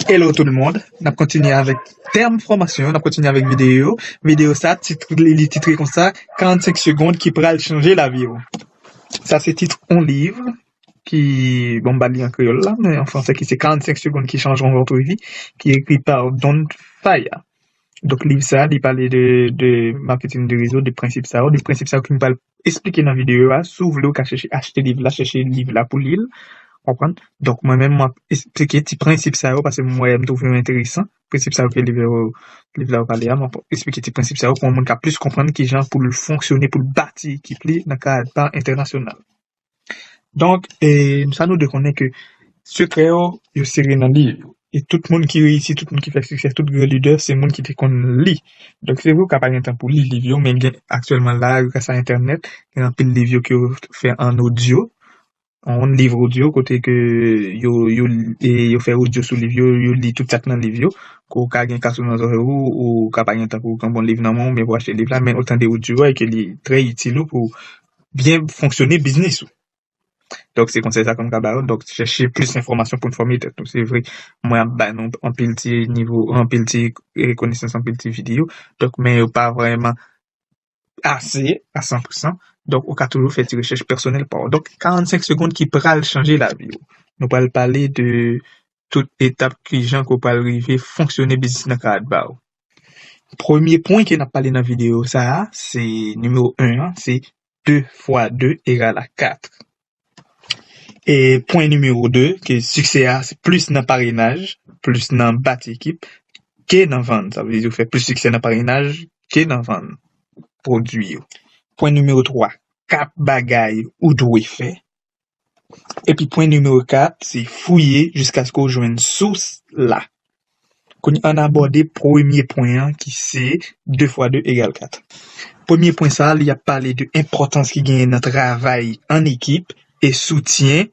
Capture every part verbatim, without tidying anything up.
Hello tout le monde, n ap kontinye avèk tèm fòmasyon, n ap kontinye avèk videyo. Videyo sa, tit li, li titre konsa, karannsenk segonn ki pral chanje lavi w. Sa se tit yon liv ki, bon, m pa li an kreyòl la, men an fransè, ki se karannsenk segonn qui changeront votre vie, ki ekri pa Don Faya. Donk liv sa, li pale de, de marketing de réseau, de prensip sa yo, de prensip sa yo ki m pral esplike nan videyo a. Si w vle, ou ka chèche achte liv la, chèche liv la pou li l. Konprann? Donk mwen menm, m ap esplike ti prensip sa yo, paske m wè, m twouve yo enteresan. Prensip sa yo ke liv yo, liv la yo pale a, m ap esplike ti prensip sa yo pou yon moun ka plis konprann kijan pou l fonksyone, pou l bati ekip li nan kad pa entènasyonal. Donk, e, sa nou dwe konnen ke sekrè yo, yo sere nan liv. E tout moun ki reyisi, tout moun ki fè siksè, tout gran lidè, se moun ki te konn li. Donk, se vre, ou ka pa gen tan pou li liv yo, men gen aktyèlman la, gras a entènèt, gen anpil liv yo ke yo fè an odyo, an liv odyo, kote ke yo, yo, e, yo fè odyo sou liv yo, yo li tout sa k nan liv yo. Ke w ka gen kas ou nan zòrèy ou, ou ka pa gen tan pou w pran bon liv nan men w, oubyen pou w achte liv la, men ou tande odyo a, e ke li trè itil ou pou byen fonksyone biznis ou. Donk, se konsèy sa ke m ka ba yo. Donk, chèche plis enfòmasyon pou enfòme tèt nou. Se vre, mwen ap ba nou anpil ti nivo, anpil ti, e, konesans, anpil ti videyo. Donk, men yo pa vrèman ase a san pou san. Donk, ou ka toujou fè ti rechèch pèsonèl pa w. Donk, karannsenk segonn ki pral chanje lavi w. Nou pral pale de tout etap kijan ke w pral rive fonksyone biznis nan kad pa w. Premye pwen ke n ap pale nan videyo sa a, se nimewo en an, se de fwa de egal a kat. E pwen nimewo de, ke siksè a, se plis nan parenaj, plis nan bati ekip, ke nan vann. Sa vle di ou fè plis siksè nan parenaj ke nan vann pwodui yo. Pwen nimewo twa, kat bagay ou dwe fè. Epi pwen nimewo kat, se fouye jiskaske w jwenn sous la. Kounye a, ann abòde premye pwen an, ki se de fwa de egal kat. Premye pwen sa a, li ap pale de enpòtans ki genyen nan travay an ekip e soutyen,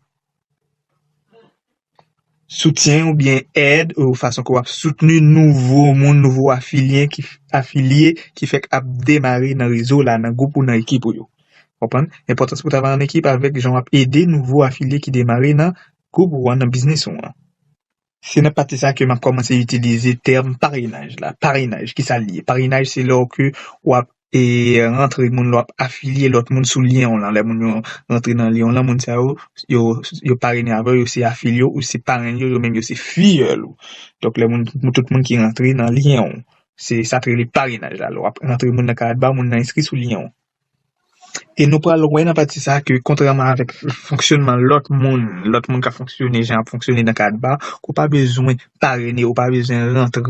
soutyen oubyen èd, ou fason ke w ap soutni nouvo moun, nouvo afilye ki, afilye ki fèk ap demare nan rezo la, nan gwoup ou nan ekip ou yo. Konprann? Enpòtans pou travay an ekip avèk jan w ap ede nouvo afilye ki demare nan gwoup ou an, nan biznis ou an. Se nan pati sa ke m ap kòmanse itilize tèm parenaj la. Parenaj, ki sa l ye? Parenaj, se lè w ke w ap, e, rantre moun, lè w ap afilye lòt moun sou lyen w lan. Lè moun yo rantre nan lyen w lan, moun sa yo, yo, yo parene avè w, yo se afilye w, ou se parenn yo, yo menm yo se filleul ou. Donk, lè moun, tout moun ki rantre nan lyen w, se sa k rele parenaj la. Lè w ap rantre moun nan kad pa w, moun nan enskri sou lyen w. E nou pral wè nan pati sa a ke, kontrèman avèk fonksyonman lòt moun, lòt moun k ap fonksyone jan y ap fonksyone nan kad pa, ke w pa bezwen parene, ou pa bezwen rantre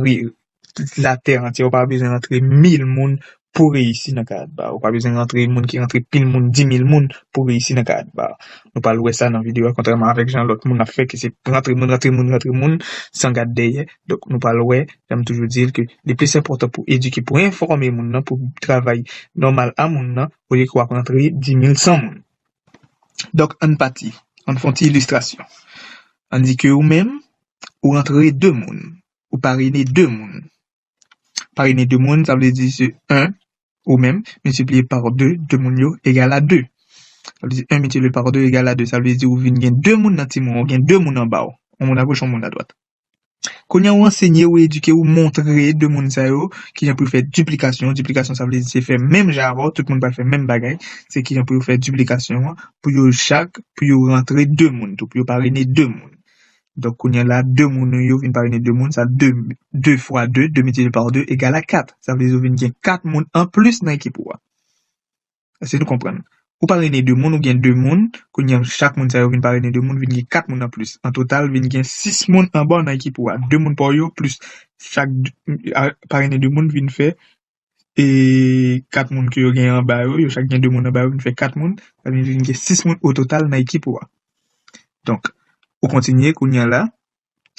latè antye, ou pa bezwen rantre mil moun pou reyisi nan kad pa. Ou pa bezwen rantre moun ki rantre pil moun, di mil moun pou reyisi nan kad pa. Nou pral wè sa nan videyo a, kontrèman avèk jan lòt moun ap fè, ke se rantre moun, rantre moun, rantre moun, san gad dèyè. Donk, nou pral wè, jan m toujou di l, ke li plis enpòtan pou edike, pou enfòme moun nan, pou travay nòmal a moun nan, olye ke w ap rantre di mil san moun. Donk, ann pati, ann fè yon ti ilistrasyon. Ann di ke ou menm, ou rantre de moun, ou parene de moun. Parene de moun, sa vle di se en, ou menm, miltipliye pa de, de moun yo egal a de. Sa vle di en miltipliye pa de egal a de. Sa vle di ou vin gen de moun nan timoun, ou gen de moun anba w. Yon moun agoch, yon moun adwat. Kounye a, ou ansenye, ou edike, ou montre de moun sa yo kijan pou yo fè diplikasyon. Diplikasyon, sa vle di se fè menm jan avè w, tout moun pral fè menm bagay. Se kijan pou yo fè diplikasyon an, pou yo chak, pou yo rantre de moun tou, pou yo parene de moun. Donk, kounye a la, de moun yo vin parene de moun, sa de, de fwa de, de miltipliye pa de egal a kat. Sa vle di ou vin gen kat moun anplis nan ekip ou a. Èske nou konprann? Ou parene de moun, ou gen de moun, kounye a chak moun sa yo vin parene de moun, vin gen kat moun anplis. An total, vin gen sis moun anba w nan ekip ou a. De moun pa w yo, plis chak de, a, parene de moun vin fè, e, kat moun ke yo gen anba yo, yo chak gen de moun anba yo, vin fè kat moun, sa vin, vin gen sis moun ototal nan ekip ou a. Donk, ou kontinye kounye a la,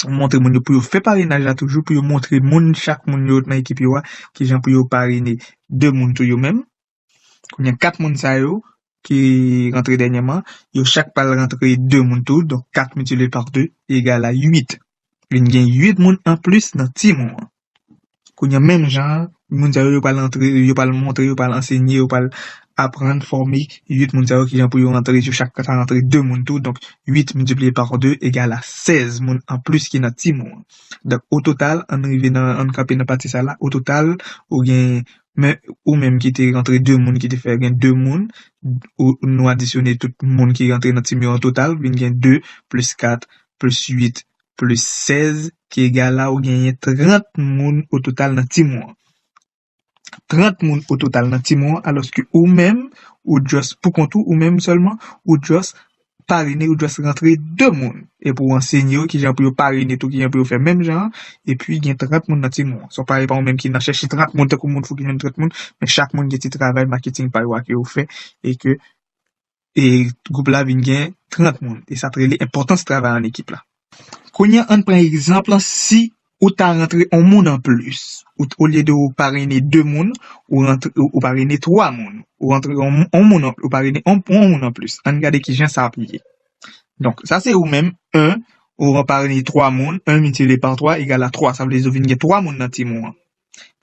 ou montre moun yo pou yo fè parenaj la toujou, pou yo montre moun, chak moun yo nan ekip yo a, kijan pou yo parene de moun tou yo menm. Kounye a kat moun sa yo ki rantre dènyèman, yo chak pral rantre de moun tou, donk kat miltipliye pa de egal a uit. Vin gen uit moun anplis nan tim ou an. Kounye a menm jan, moun sa yo, yo pral antre, yo pral montre, yo pral ansenye, yo pral aprann, fòme uit moun sa yo, kijan pou yo rantre, yo chak ka rantre de moun tou. Donk, uit miltipliye pa de egal a sèz moun anplis ki nan timoun an. Donk, o total, ann rive nan, ann kanpe nan pati sa la, o total, ou gen, men, ou menm ki te rantre de moun, ki te fè gen de moun, ou, nou adisyone tout moun ki rantre nan timoun an total, vin gen de plis kat plis uit plis sèz, ki egal a ou genyen trant moun o total nan timoun an. Trant moun o total nan timoun an, alòske ou menm, ou just pou kont ou, ou menm sèlman, ou just parene, ou just rantre de moun. Epi ou ansenye yo kijan pou yo parene tou, kijan pou yo fè menm jan an, epi gen trant moun nan timoun an. Sa pa, e pa ou menm ki nan chèche trant moun, tankou moun fou ki jwenn trant moun, men chak moun gen ti travay maketing pa yo a ke yo fè, e ke e gwoup la vin gen trant moun. E sa t rele enpòtans travay an ekip la. Kounye a, ann pran egzanp lan, si ou ta rantre yon moun anplis, ou, olye de ou parene de moun, ou rantre, ou, ou parene twa moun, ou rantre yon, yon moun an, ou parene yon, yon moun anplis. Ann gade kijan sa ap ye. Donk, sa se ou menm, en, ou parene twa moun, en miltipliye pa twa egal a twa. Sa vle di ou vin gen twa moun nan timoun an.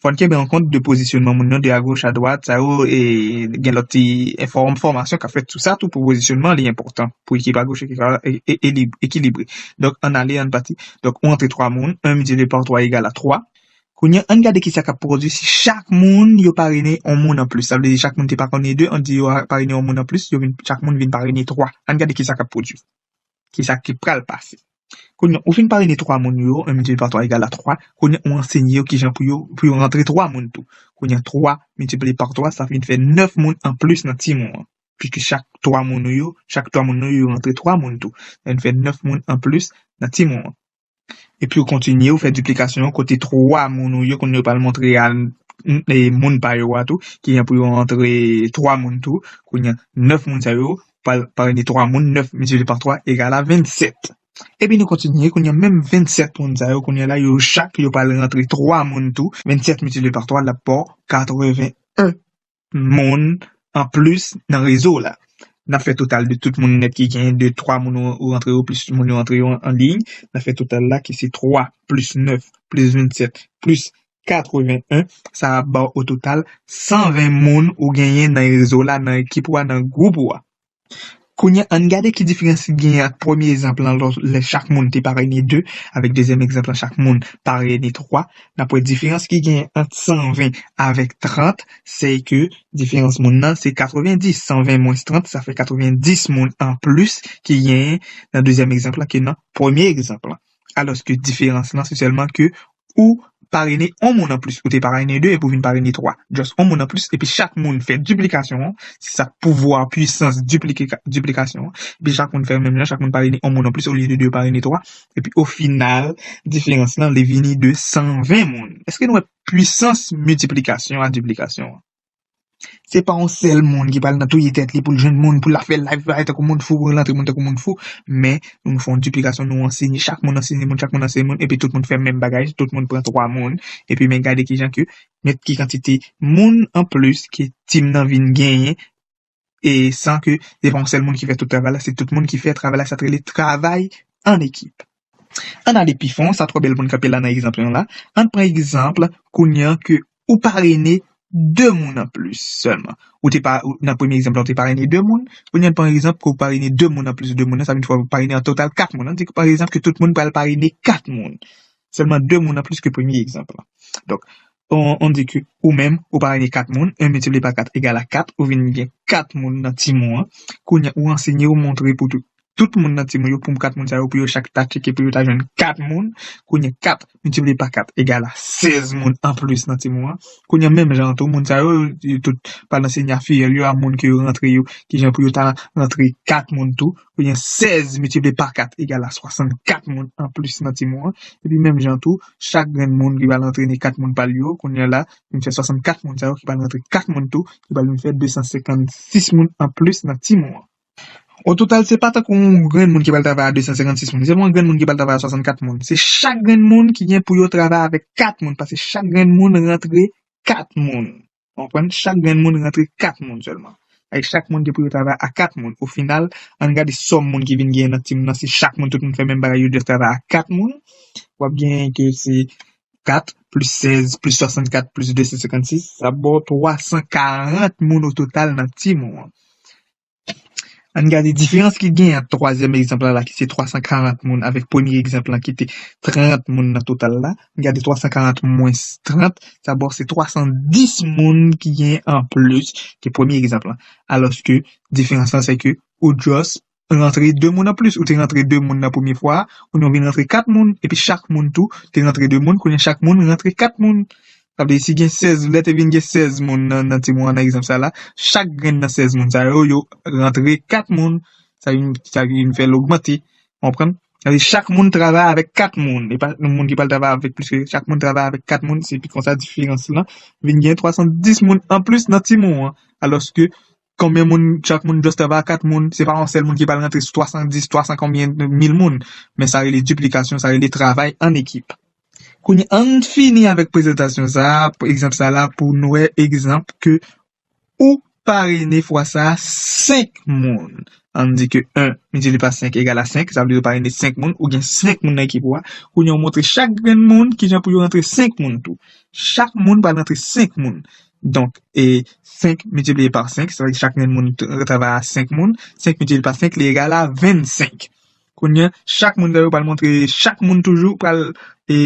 Fò n kenbe an kont de pozisyonman moun yo, de agoch adwat, sa yo, e, gen lòt ti enfòm-, fòmasyon k ap fèt sou sa tou, pou pozisyonman, li enpòtan pou ekip agoch e, e, e, e, ekilibre. Donk, ann ale, ann pati. Donk, ou rantre twa moun, en miltipliye pa twa egal a twa. Kounye a, ann gade kisa k ap pwodui si chak moun yo parene yon moun anplis. Sa vle di chak moun te parene de, ann di yo parene yon moun anplis, yo vin, chak moun vin parene twa. Ann gade kisa k ap pwodui. Kisa ki pral pase? Kounye a, ou fin parene twa moun yo, en miltipliye pa twa egal a twa. Kounye a, ou ansenye yo kijan pou yo, pou yo rantre twa moun tou. Kounye a, twa miltipliye pa twa, sa vin fè nèf moun anplis nan timoun an. Piske chak twa moun ou yo, chak twa moun ou yo, yo rantre twa moun tou. Sa vin fè nèf moun anplis nan timoun an. Epi ou kontinye, ou fè diplikasyon an kote twa moun ou yo, kounye a yo pral montre a, e, moun pa yo a tou, kijan pou yo rantre twa moun tou. Kounye a, nèf moun sa yo, pral parene twa moun, nèf miltipliye pa twa egal a vennsèt. Epi nou kontinye, kounye a menm vennsèt moun sa yo, kounye a la yo chak yo pral rantre twa moun tou, vennsèt miltipliye pa twa l ap ba w katreven en moun anplis nan rezo la. N ap fè total de tout moun nèt ki genyen, de twa moun ou, ou rantre yo, plis moun yo rantre yo an, an liy. N ap fè total la ki se twa plis nèf plis vennsèt plis katreven en, sa ap ba w o total san ven moun ou genyen nan rezo la, nan ekip ou a, nan gwoup ou a. Kounye a, ann gade ki diferans ki genyen ant premye egzanp lan, lò, lè chak moun te parene de, avèk dezyèm egzanp lan, chak moun parene twa. N ap wè diferans ki genyen ant san ven avèk trant, se ke diferans moun nan se katrevendis. San ven mwens trant, sa fè katrevendis moun anplis ki genyen nan dezyèm egzanp lan ke nan premye egzanp lan. Alòske diferans lan, se sèlman ke ou parene yon moun anplis, ou te parene de, epi ou vin parene twa. Just yon moun anplis, epi chak moun fè diplikasyon an, se sa pouvwa, pwisans diplike-, diplikasyon an. Epi chak moun fè menm jan, chak moun parene yon moun anplis, olye de de, yo parene twa. Epi o final, diferans lan, li vini de san ven moun. Èske nou wè pwisans miltiplikasyon a diplikasyon an? Se pa yon sèl moun ki pral nan touye tèt li pou l jwenn moun, pou l ap fè live bay tankou moun fou, pou l rantre moun tankou moun fou. Men, nou fè yon diplikasyon, nou ansenye, chak moun ansenye moun, chak moun ansenye moun, epi tout moun fè menm bagay, tout moun pran twa moun. Epi men gade kijan ke, men ki kantite moun anplis ke tim nan vin genyen, e san ke se pa yon sèl moun ki fè tout travay la, se tout moun ki fè travay la, sa t rele travay an ekip. Ann ale pi fon, sa twò bèl pou n kanpe la nan egzanp lan la. Ann pran egzanp, kounye a ke ou parene de moun anplis sèlman. Ou te pa, ou, nan premye egzanp la, ou te parene de moun. Kounye a, ann pran egzanp ke ou parene de moun anplis de moun nan, sa vin fè ou parene an total kat moun. Ann di, pa egzanp, ke tout moun pral parene kat moun. Sèlman de moun anplis ke premye egzanp lan. Donk, on, on di ke ou menm, ou parene kat moun, en miltipliye pa kat egal a kat, ou vin gen kat moun nan timoun an. Kounye a, ou ansenye, ou montre pou tout, tout moun nan timoun yo, pou kat moun sa yo, pou yo chak ta tcheke, pou yo ta jwenn kat moun. Kounye a, kat miltipliye pa kat egal a sèz moun anplis nan timoun an. Kounye a, menm jan tou, moun sa yo, yo tout pral ansenye a fiyèl yo, a moun ke yo rantre yo, kijan pou yo ta rantre kat moun tou. Kounye a, sèz miltipliye pa kat egal a swasannkat moun anplis nan timoun an. Epi menm jan tou, chak grenn moun ki pral antrene kat moun pa l yo, kounye a la, vin fè swasannkat moun sa yo ki pral rantre kat moun tou, ki pral vin fè de san senkannsis moun anplis nan timoun an. O total, se pa tankou yon grenn moun ki pral travay a de san senkannsis moun. Se pa yon grenn moun ki pral travay a swasannkat moun. Se chak grenn moun ki gen pou yo travay avèk kat moun, paske chak grenn moun rantre kat moun. Konprann? Chak grenn moun rantre kat moun sèlman. Avèk chak moun gen pou yo travay a kat moun. O final, ann gade sòm moun ki vin genyen nan tim nan. Si chak moun, tout moun fè menm bagay, yo just travay a kat moun, w ap genyen ke se kat plis sèz plis swasannkat plis de san senkannsis, sa ba w twa san karant moun o total nan tim ou an. Ann gade diferans ki gen ant twazyèm egzanp la, la ki se twa san karant moun, avèk premye egzanp lan ki te trant moun nan total la. Ann gade twa san karant mwens trant, sa ba w se twa san dis moun ki gen anplis ke premye egzanp lan. Alòske diferans lan se ke ou just rantre de moun anplis. Ou te rantre de moun nan premye fwa a, kounye a w vin rantre kat moun, epi chak moun tou te rantre de moun, kounye a chak moun rantre kat moun. Sa vle di si gen sèz, lè te vin gen sèz moun nan, nan tim ou an nan egzanp sa la, chak grenn nan sèz moun sa yo, yo rantre kat moun. Sa vin, sa vin fè l ogmante. Konprann? Sa vle di chak moun travay avèk kat moun. E pa yon moun ki pral travay avèk plis ke chak moun travay avèk kat moun. Se pi konsa diferans lan vin gen twa san dis moun anplis nan tim ou an. Alòske konbyen moun, chak moun just travay a kat moun, se pa yon sèl moun ki pral rantre sou twa san dis, twa san konbyen mil moun. Men sa rele diplikasyon, sa rele travay an ekip. Kounye a, ann fini avèk prezantasyon sa a, egzanp sa la, pou nou wè egzanp ke ou parene fwa sa a senk moun. Ann di ke en miltipliye pa senk egal a senk, sa vle di ou parene senk moun, ou gen senk moun nan ekip ou a. Kounye a, ou montre chak grenn moun kijan pou yo rantre senk moun tou. Chak moun pral rantre senk moun. Donk, e senk miltipliye pa senk, sa vle di chak grenn moun t-, travay a senk moun. Senk miltipliye pa senk, li egal a vennsenk. Kounye a, chak moun sa yo pral montre, chak moun toujou pral e,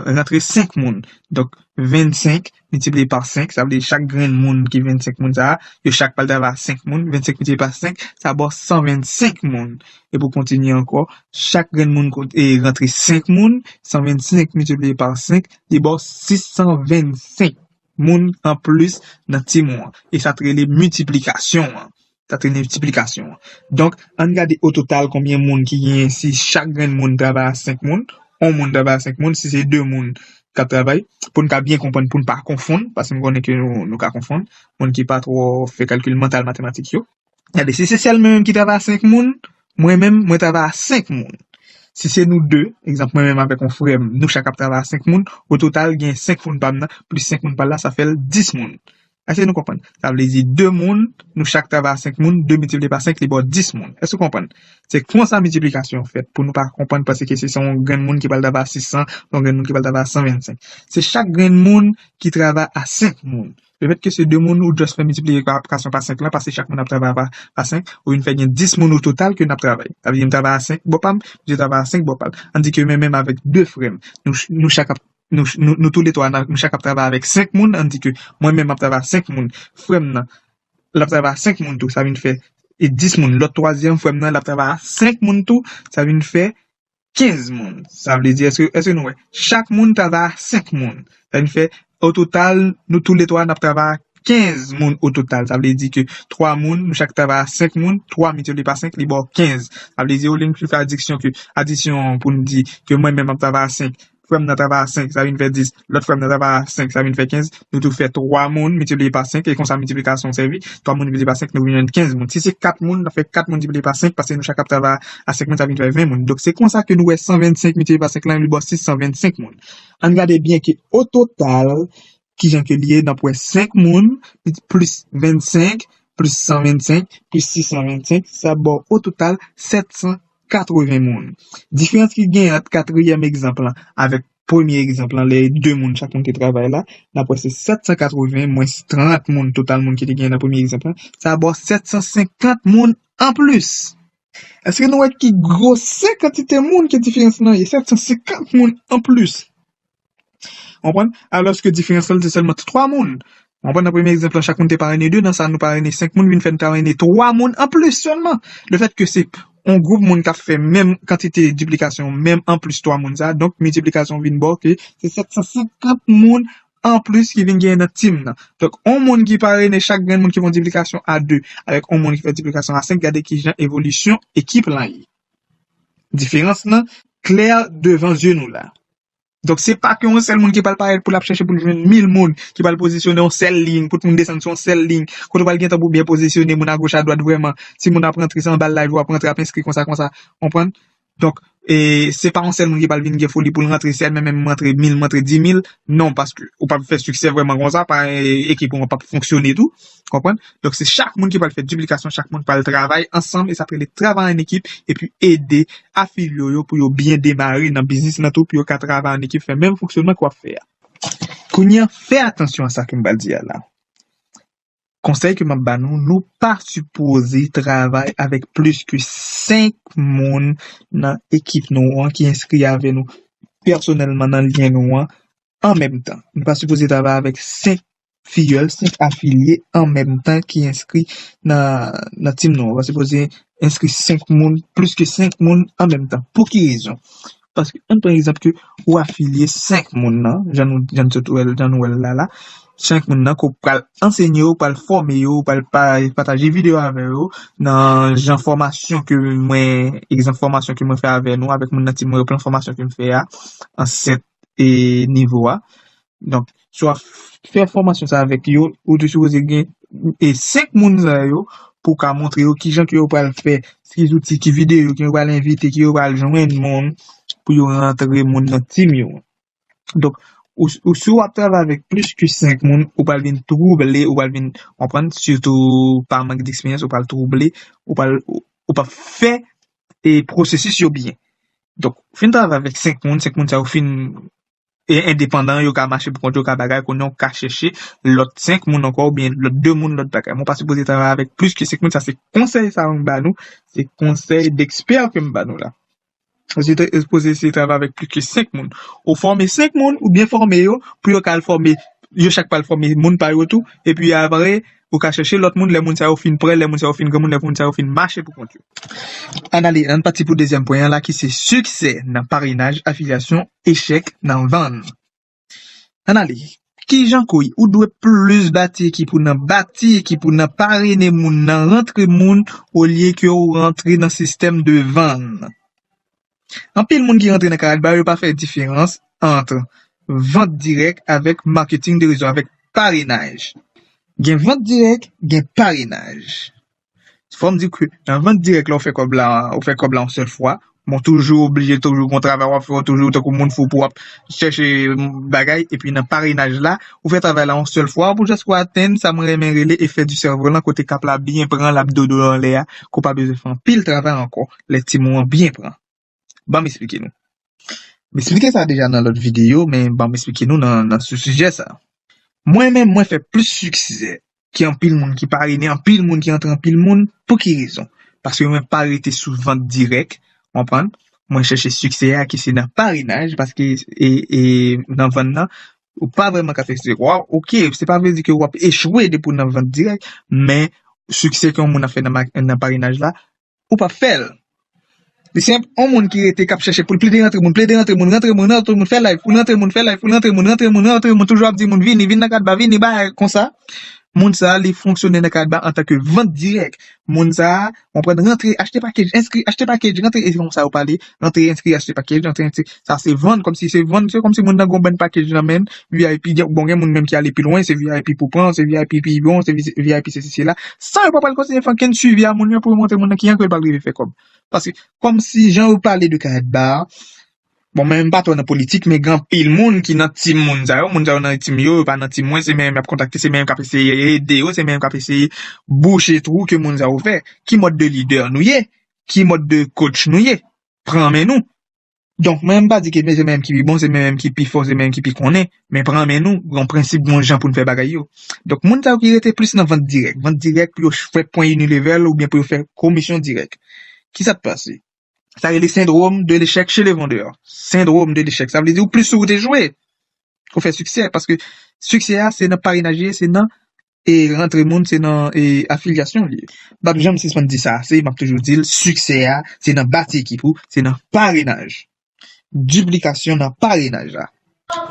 rantre senk moun. Donk, vennsenk miltipliye pa senk, sa vle di chak grenn moun ki vennsenk moun sa a, yo chak pral travay a senk moun. Vennsenk miltipliye pa senk, sa ba w san vennsenk moun. E pou kontinye ankò, chak grenn moun ko-, e, rantre senk moun, san vennsenk miltipliye pa senk, li ba w sis san vennsenk moun anplis nan tim ou an. E sa t rele miltiplikasyon an. Sa t rele miltiplikasyon an. Donk, ann gade o total konbyen moun ki genyen si chak grenn moun travay a senk moun, yon moun travay a senk moun, si se de moun k ap travay, pou n ka byen konprann, pou n pa konfonn, paske m konnen ke nou, nou ka konfonn, moun ki pa twò fè kalkil mantal matematik yo. Gade, si se sèl mwen menm ki travay a senk moun, mwen menm, mwen travay a senk moun. Si se nou de, egzanp, mwen menm avèk yon frè m, nou chak ap travay a senk moun, o total, gen senk moun pa m nan, plis senk moun pa l la, sa fè l dis moun. Èske nou konprann? Sa vle di de moun, nou chak travay a senk moun, de miltipliye pa senk, li ba w dis moun. Èske w konprann? Se konsa miltiplikasyon an fèt, pou nou pa konprann panse ke se, se yon grenn moun ki pral travay a sis san, yon grenn moun ki pral travay a san vennsenk. Se chak grenn moun ki travay a senk moun. Lefèt ke se de moun ou just fè miltipliye pa, pa senk lan, paske chak moun ap travay pa, pa senk, ou vin fè gen dis moun o total ke n ap travay. Sa vle di m travay a senk bò pa m, misye travay a senk bò pa l. Ann di ke mwen menm avèk de frè m, nou, nou chak ap, nou, nou, nou toulètwa, n ap, nou chak ap travay avèk senk moun, ann di ke mwen menm m ap travay a senk moun, frè m nan, l ap travay a senk moun tou, sa vin fè e dis moun. Lòt twazyèm frè m nan, l ap travay a senk moun tou, sa vin fè kenz moun. Sa vle di, èske, èske nou wè? Chak moun travay a senk moun. Sa vin fè, o total, nou toulètwa, n ap travay a kenz moun o total. Sa vle di ke twa moun, nou chak travay a senk moun, twa miltipliye pa senk, li ba w kenz. Sa vle di, olye n fè adisyon ke, adisyon pou n di ke mwen menm m ap travay a senk, frè m nan travay a senk, sa vin fè dis, lòt frè m nan travay a senk, sa vin fè kenz, nou tou fè twa moun miltipliye pa senk, e konsa miltiplikasyon sèvi, twa moun miltipliye pa senk, nou vin jwenn kenz moun. Si se kat moun, n ap fè kat moun miltipliye pa senk, paske nou chak ap travay a senk moun, sa vin fè ven moun. Donk, se konsa ke nou wè san vennsenk miltipliye pa senk lan, li ba w sis san vennsenk moun. Ann gade byen ke o total, kijan ke li ye, n ap wè senk moun, plis vennsenk, plis san vennsenk, plis sis san vennsenk, sa ba w o total sèt san katreven moun. Diferans ki gen ant katriyèm egzanp lan avèk premye egzanp lan, lè de moun chak moun te travay la, n ap wè se sèt san katreven mwens trant moun, total moun ki te gen nan premye egzanp lan, sa ba w sèt san senkant moun anplis. Èske nou wè ki gwosè kantite moun ke diferans lan ye? Sèt san senkant moun anplis. Konprann? Alòske diferans lan se sèlman twa moun. Konprann, nan premye egzanp lan, chak moun te parene de, nan sa nou parene senk moun, vin fè n parene twa moun anplis sèlman. Lefèt ke se yon gwoup moun k ap fè menm kantite diplikasyon, menm anplis twa moun sa, donk miltiplikasyon vin ba w ke se sèt san senkant moun anplis ki vin genyen nan tim nan. Donk, yon moun ki parene chak grenn moun ki fè yon diplikasyon a de, avèk yon moun ki fè diplikasyon a senk, gade kijan evolisyon ekip lan ye. Diferans lan klè devan zye nou la. Donk, se pa ke yon sèl moun ki pral parèt pou l ap chèche pou l jwenn mil moun, ki pral pozisyone yon sèl liy, pou tout moun desann sou yon sèl liy, kote w pral gentan pou byen pozisyone moun agoch adwat vrèman. Si moun ap rantre, se anba live ou ap rantre, ap enskri konsa, konsa. Konprann? Donk, e se pa yon sèl moun ki pral vin gen foli pou l rantre, si l menm, menm rantre mil, rantre di mil, non, paske ou p ap fè siksè vrèman konsa, pa, e, ekip ou an p ap fonksyone tou, konprann? Donk, se chak moun ki pral fè diplikasyon, chak moun pral travay ansanm, e sa ap rele travay an ekip, epi ede afilye yo pou yo byen demare nan biznis lan tou, pou yo ka travay an ekip, fè menm fonksyonman ke w ap fè a. Kounye a, fè atansyon a sa ke m pral di a la. Konsèy ke m ap ba nou, nou pa sipoze travay avèk plis ke senk moun nan ekip nou an ki enskri avè nou pèsonèlman nan lyen nou an an menm tan. Nou pa sipoze travay avèk senk fiyèl, senk afilye an menm tan ki enskri nan, nan tim nou an. Ou pa sipoze enskri senk moun, plis ke senk moun an menm tan. Pou ki rezon? Paske, ann pran egzanp ke ou afilye senk moun nan, jan nou, jan nou sot wè l, jan nou wè l la la, senk moun nan ke w pral ansenye yo, w pral fòme yo, w pral pa-, pataje videyo avè yo, nan jan fòmasyon ke mwen, egzanp fòmasyon ke mwen fè avè nou, avèk moun nan tim mwen yo, plan fòmasyon ke m fè a, an sèt e nivo a. Donk, si w ap fè fòmasyon sa avèk yo, ou te sipoze gen e senk moun sa yo pou w ka montre yo kijan ke yo pral fè, ki zouti, ki videyo ke yo pral envite, ke yo pral jwenn moun pou yo rantre moun nan tim yo. Donk, ou, ou, si w ap travay avèk plis ke senk moun, ou pral vin twouble, ou pral vin, konprann, sitou pa mank d'eksperyans, ou pral twouble, ou pral, ou, ou p ap fè e pwosesis yo byen. Donk, fin travay avèk senk moun, senk moun sa yo fin e endepandan, yo ka mache pou kont yo, ka bagay, kounye a w ka chèche lòt senk moun ankò, oubyen lòt de moun, lòt bagay. Men w pa sipoze travay avèk plis ke senk moun, sa se konsèy sa m ba nou, se konsèy d'ekspè ke m ba nou la. Ou sipoze eseye travay avèk plis ke senk moun. Ou fòme senk moun, ou byen fòme yo, pou yo ka al fòme, yo chak pral fòme moun pa yo tou, epi apre, ou ka chèche lòt moun, lè moun sa yo fin prè, lè moun sa yo fin granmoun, lè moun sa yo fin mache pou kont yo. Ann ale, ann pati pou dezyèm pwen an la, ki se siksè nan parenaj, afilyasyon, echèk nan vann. Ann ale. Kijan ke w ye? Ou dwe plis bati ekip ou nan, bati ekip ou nan, parene moun nan, rantre moun, olye ke w rantre nan sistèm de vann. Anpil moun ki rantre nan Karatbar, yo pa fè diferans ant vant dirèk avèk marketing de réseau, avèk parenaj. Gen vant dirèk, gen parenaj. Fò m di ke nan vant dirèk la, ou fè kòb la, ou fè kòb la yon sèl fwa. Bon, toujou oblije, toujou gon travay w ap fè, ou toujou tankou moun fou pou w ap chèche bagay, epi nan parenaj la, ou fè travay la yon sèl fwa, pou jis ou atenn sa mwen renmen rele effet du cerf-volant, kote kap la byen pran, l ap dodo anlè a, ke w pa bezwen fè anpil travay ankò, lè timoun an byen pran. Ban m esplike nou. M esplike sa deja nan lòt videyo, men ban m esplike nou nan, nan sou sijè sa. Mwen menm, mwen fè plis siksè ke anpil moun ki parene, anpil moun ki antre anpil moun. Pou ki rezon? Paske mwen pa rete sou vant dirèk, konprann? Mwen chèche siksè a ki se nan parenaj, paske e, e, nan vann nan, ou pa vrèman ka fè siksè. Waw, oke, se pa vle di ke w ap echwe depi w nan vant dirèk, men siksè ke yon moun ap fè nan, nan parenaj la, ou p ap fè l. Li senp, yon moun ki rete k ap chèche pou l plede rantre moun, plede rantre moun, rantre moun, rantre moun, fè live, pou l rantre moun, fè live, pou l rantre moun, rantre moun, rantre moun, toujou ap di moun, vini, vin nan Karatbar, vini, bagay konsa. Moun sa a, li fonksyone nan Karatbar antanke vant dirèk. Moun sa a, konprann, rantre, achte package, enskri, achte package, rantre, e se konsa yo pale, rantre, enskri, achte package, rantre, enskri. Sa se vann, kòmsi se vann, se kòmsi moun nan gon bann package nan men l, V I P, gen, bon, gen moun menm ki ale pi lwen, se V I P pou pran, se V I P pi bon, se V I P sesi, sela. San yo pa pral kontinye fè ankenn swivi a moun yo pou yo montre moun nan kijan ke l pral rive fè kòb. Paske, kòmsi jan yo pale de Karatbar, bon, men m pa twò nan politik, men gen anpil moun ki nan tim moun sa yo, moun sa yo nan tim yo, yo pa nan tim mwen, se men m y ap kontakte, se men m k ap eseye ede yo, se men m k ap eseye bouche twou ke moun sa yo fè. Ki mòd de lidè nou ye? Ki mòd de coach nou ye? Pran men nou. Donk, mwen, m pa di ke se men m ki pi bon, se men m ki pi fò, se men m ki pi konnen, men pran men nou, gon prensip, gon jan pou n fè bagay yo. Donk, moun sa yo ki rete plis nan vant dirèk, vant dirèk pou yo fè pwen Unilevel oubyen pou yo fè komisyon dirèk. Kisa k pase? Sa rele syndrome de l'échec chez les vendeurs. Syndrome de l'échec. Sa vle di ou plis ou te jwe, ou fè siksè, paske siksè a, se nan parenaj li ye, se nan e rantre moun, se nan e afilyasyon li ye. M p ap janm sispann di sa ase, m ap toujou di l, siksè a, se nan bati ekip ou, se nan parenaj. Diplikasyon nan parenaj la.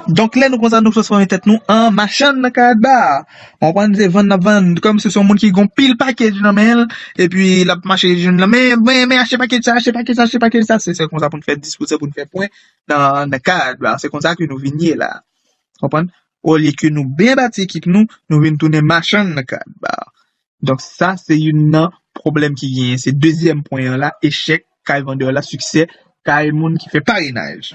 Donk, lè nou konsa, nou transfòme tèt nou an machann nan Karatbar. Ou konprann, se vann n ap vann, kòm si se yon moun ki gon pil package nan men l, epi l ap mache jwenn lan, men, men, men, achte package sa, achte package sa, achte package sa, se, se konsa pou n fè dis pou san, pou n fè pwen nan, nan Karatbar. Se konsa ke nou vin ye la. Konprann? Olye ke nou byen bati ekip nou, nou vin tounen machann nan Karatbar. Donk, sa se youn nan pwoblèm ki genyen. Se dezyèm pwen an la, echèk kay vandè la, siksè kay moun ki fè parenaj.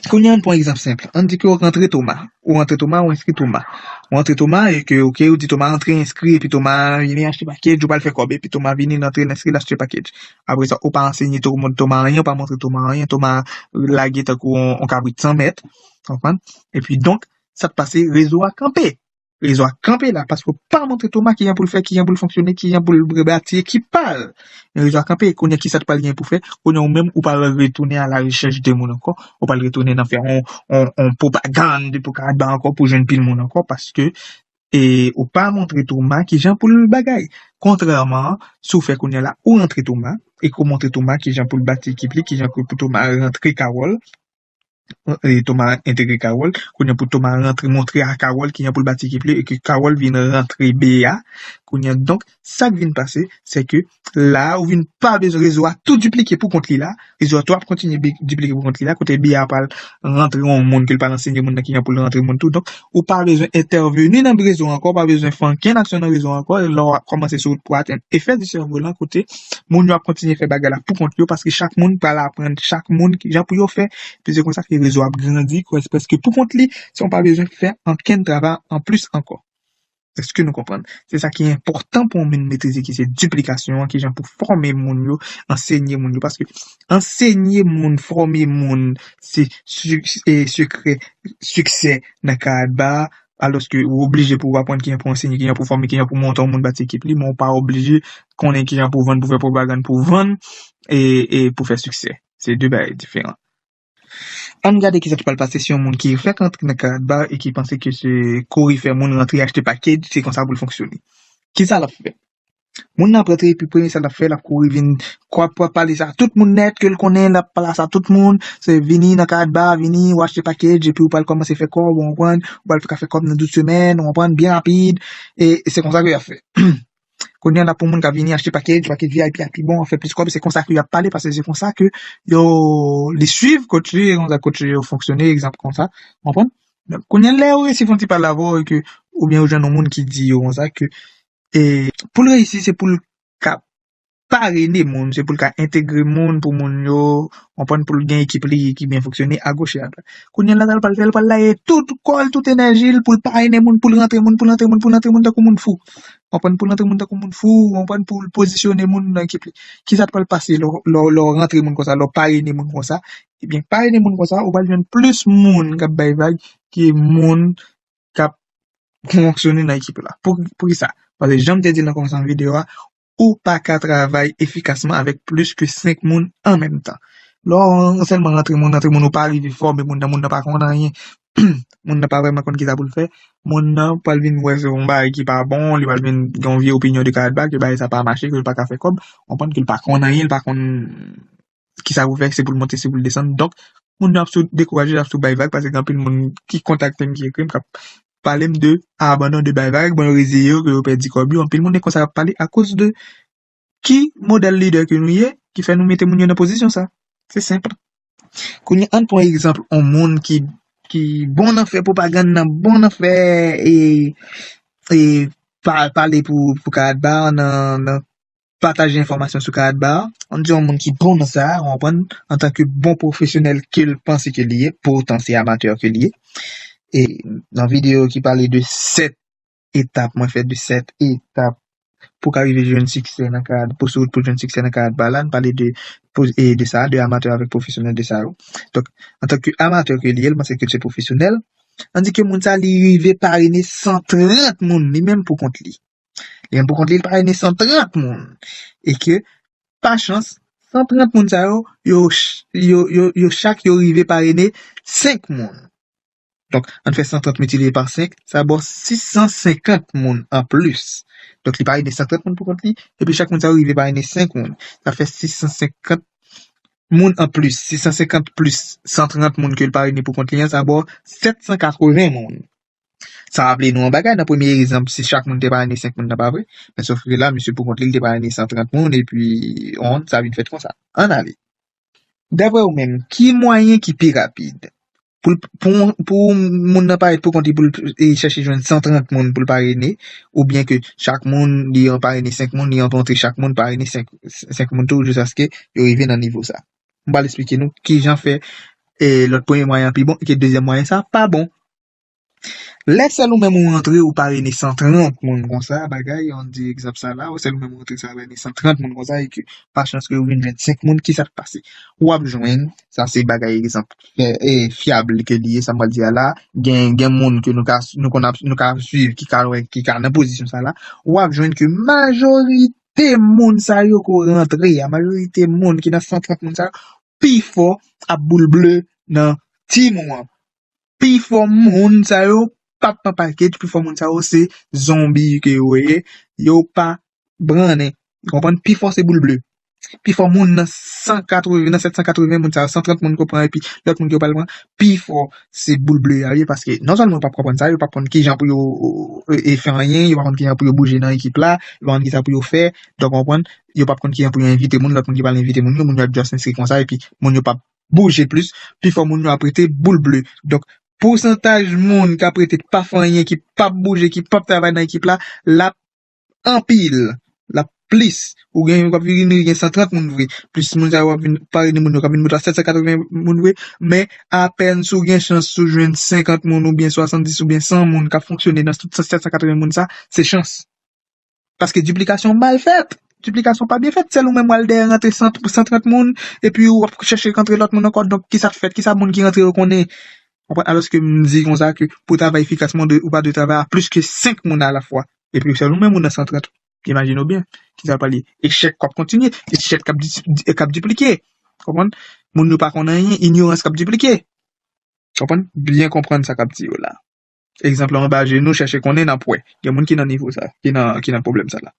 Kounye a, ann pran egzanp senp. Ann di ke w rantre Toma. Ou rantre Toma, ou enskri Toma. Ou rantre Toma e ke, oke, ou di Toma rantre enskri, epi Toma vini achte package, ou pral fè kòb, epi Toma vini rantre enskri, l achte package. Apre sa, ou pa ansenye Toma, Toma anyen, ou pa montre Toma anyen, Toma lage tankou yon, yon kabrit san mèt. Konprann? Epi donk, sa k pase, rezo a kanpe. Rezo a kanpe la, paske w pa montre Toma kijan pou l fè, kijan pou l fonksyone, kijan pou l rebati ekip pa l. Men rezo a kanpe, kounye a kisa t pral gen pou fè, kounye a ou menm ou pral retounen a la rechèch de moun ankò, ou pral retounen nan fè on, on, on pwopagann pou Karatba ankò, pou jwenn pil moun ankò, paske e ou pa montre Toma kijan pou l bagay. Kontrèman, si w fè kounye a la, ou rantre Toma, e ke w montre Toma kijan pou l bati ekip li, kijan pou Toma rantre Kawòl, e Toma entegre Kawòl, kounye a pou Toma rantre montre a Kawòl kijan pou l bati ekip li, e ke Kawòl vin rantre B A, kounye a, donk, sa k vin pase, se ke la, ou vin pa bezwen rezo a tou diplike pou kont li la, rezo a tou ap kontinye bi-, diplike pou kont li la, kote B A pral rantre yon moun ke l pral ansenye moun nan kijan pou l rantre moun tou, donk, ou pa bezwen entèveni nan rezo a ankò, ou pa bezwen fè ankenn aksyon nan rezo a ankò, e lè w ap kòmanse sou wout pou atenn efè di sèvolan, kote moun yo ap kontinye fè bagay la pou kont yo, paske chak moun pral aprann chak moun kijan pou yo fè, epi se konsa ke rezo ap grandi, prèske pou kont li, san w pa bezwen fè ankenn travay anplis ankò. Èske nou konprann? Se sa ki enpòtan pou moun metrize, ki se diplikasyon an, kijan pou fòme moun yo, ansenye moun yo, paske ansenye moun, fòme moun, se si-, e sekrè siksè nan Karatba, alòske ou oblije pou w aprann kijan pou ansenye, kijan pou fòme, kijan pou monte yon moun bati ekip li, men ou pa oblije konnen kijan pou vann, pou fè pwopagann, pou vann, e, e pou fè siksè. Se de bagay diferan. Ann gade kisa ki pral pase si yon moun ki fèk antre nan Karatba e ki panse ke se kouri fè moun rantre achte package, se konsa pou l fonksyone. Kisa l ap fè? Moun nan ap rantre epi premye sa l ap fè, l ap kouri vin, kwa, pa pale sa tout moun nèt ke l konnen, l ap pale sa tout moun, se vini nan Karatba, vini, ou achte package, epi ou pral kòmanse fè kòb, ou konprann, ou pral ka fè kòb nan douz semèn, ou konprann, byen rapid, e se konsa ke y ap fè. Kounye a, n ap pou moun k ap vini achte package, package V I P a pi bon, ap fè plis kòb, se konsa ke y ap pale, paske se konsa ke yo, li swiv coach li, e konsa coach yo fonksyone, egzanp konsa, ou konprann? Donk, kounye a, lè yo resi fè yon ti pale avè w, e ke, oubyen ou jwenn yon moun ki di yo konsa ke, e, pou l reyisi, se pou l ka parene moun, se pou l ka entegre moun, pou moun yo, konprann, pou l gen ekip li ki byen fonksyone, agoch e adwat. Kounye a, la, sa l pral fè, l pral lage tout kò l, tout enèji l, pou l parene moun, pou l rantre moun, pou l rantre moun, pou l rantre moun, tankou moun fou. Konprann, pou l rantre moun tankou moun fou, konprann, pou l pozisyone moun nan ekip li. Kisa k pral pase lè w, lè w, lè w rantre moun konsa, lè w parene moun konsa? Ebyen, parene moun konsa, ou pral jwenn plis moun k ap bay vag ke moun k ap fonksyone nan ekip la. Pou, poukisa? Paske jan m te di l nan kòmansman videyo a, ou pa ka travay efikasman avèk plis ke senk moun an menm tan. Lè w sèlman rantre moun, rantre moun, ou pa rive fòme moun nan, moun nan pa konn anyen. Moun nan pa vrèman konn kisa pou l fè. Moun nan pral vin wè se yon bagay ki pa bon, li pral vin gen yon vye opinyon de Karatba, ke bagay sa pa mache, ke l pa ka fè kòb, konprann ke l pa konn anyen, l pa konn kisa pou fè, se pou l monte, se pou l desann. Donk, moun nan ap sou dekouraje, l ap sou bay vag, paske gen anpil moun ki kontakte m, ki ekri m, k ap pale m de abandon, de bay vag, bon, yo reziye yo, ke yo pèdi kòb yo. Anpil moun e konsa y ap pale akoz de ki modèl lidè ke nou ye, ki fè nou mete moun yo nan pozisyon sa. Se senp. Kounye a, ann pran egzanp yon moun ki, ki bon nan fè pwopagann nan, bon nan fè, e, e, pa, pale pou, pou Karatba, nan, nan pataje enfòmasyon sou Karatba. Ann di yon moun ki bon nan sa, ou konprann, antanke bon pwofesyonèl ke l panse ke li ye, poutan se amatè ke li ye. E nan videyo ki pale de sèt etap, mwen fè de sèt etap pou ka rive jwenn siksè nan Karatba, pou sou wout pou jwenn siksè nan Karatba la, n pale de, pou, e de sa, de amatè avèk pwofesyonèl de sa yo. Donk, antanke amatè ke li ye, l panse ke l se pwofesyonèl, ann di ke moun sa, li rive parene san trant moun, li menm pou kont li. Li menm pou kont li, li parene san trant moun. E ke, pa chans, san trant moun sa yo, yo, ch-, yo, yo, yo chak yo rive parene senk moun. Donk, ann fè san trant miltipliye pa senk, sa ba w sis san senkant moun anplis. Donk, li parene san trant moun pou kont li, epi chak moun sa yo rive parene senk moun. Sa fè sis san senkant moun anplis. Sis san senkant plis san trant moun ke l parene pou kont li an, sa ba w sèt san katreven moun. Sa raple nou yon bagay, nan premye egzanp, si chak moun te parene senk moun, nan pa vre? Men sof ke la, misye pou kont li, li te parene san trant moun, epi on, sa vin fèt konsa. Ann ale. Daprè ou menm, ki mwayen ki pi rapid? Pou, pou, pou moun nan parèt pou kont li, pou l, e, chèche jwenn san trant moun pou l parene, oubyen ke chak moun, li an parene senk moun, li antre chak moun parene senk, senk moun tou, jiskaske yo rive nan nivo sa. M pral esplike nou kijan fè e lòt premye mwayen an pi bon e ke dezyèm mwayen sa pa bon. Lè sèl ou menm ou rantre, ou parene san trant moun konsa, bagay, ann di egzanp sa la, ou sèl ou menm ou rantre, sa parene san trant moun konsa, e ke pa chans ke ou vin jwenn senk moun, kisa k pase? W ap jwenn, sa se bagay egzanp e, e, fyab ke li ye, sa m pral di a la, gen, gen moun ke nou ka, nou konn ap, nou ka swiv, ki ka wè, ki ka nan pozisyon sa la, w ap jwenn ke majorite moun sa yo ko rantre a, majorite moun ki nan san trant moun sa yo, pifò ap boule ble nan team ou an. Pifò moun sa yo p ap pran package, pifò moun sa yo se zonbi ke yo ye, yo pa brannen. Ou konprann? Pifò se boule ble. Pifò moun nan san katreven, nan sèt san katreven moun sa yo, san trant moun ke w pran epi lòt moun ke w pral pran, pifò se boule ble a ye, paske non sèlman yo p ap konprann sa, yo p ap konn kijan pou yo e, e fè anyen, yo p ap konn kijan pou yo bouje nan ekip la, yo p ap konn kisa pou yo fè, donk w konprann, yo p ap konn kijan pou yo envite moun, lòt moun ki pral envite moun yo, moun yo ap just enskri konsa, epi moun yo p ap bouje plis, pifò moun yo ap rete boule ble. Donk, pousantaj moun k ap rete pa fè anyen, ki p ap bouje, ki p ap travay nan ekip la, l ap anpil, l ap plis. Ou gen, w ap vin gen san trant moun vre, plis moun sa yo ap vin parene moun yo, k ap vin moute a sèt san katreven moun vre, men apèn si w gen chans, si w jwenn senkant moun oubyen swasanndis oubyen san moun k ap fonksyone nan tout sèt san katreven moun sa, se chans. Paske diplikasyon mal fèt. Diplikasyon pa byen fèt. Sèl ou menm w al dèyè rantre san, san trant moun, epi w ap chèche rantre lòt moun ankò. Donk, kisa k fèt? Kisa moun ki rantre yo konnen? Konprann? Alòske m di konsa ke pou w travay efikasman, ou dwe, ou pa dwe travay a plis ke senk moun alafwa. Epi sèl ou menm ou nan san trant. Imajine w byen. Kisa l pral ye? Echèk k ap kontinye. Echèk k ap di-, di-, k ap diplike. Konprann? Moun yo pa konn anyen, inyorans k ap diplike. Konprann? Byen konprann sa k ap di yo la. Egzanp la, anba je nou, chèche konnen, n ap wè. Gen moun ki nan nivo sa, ki nan, ki nan pwoblèm sa la.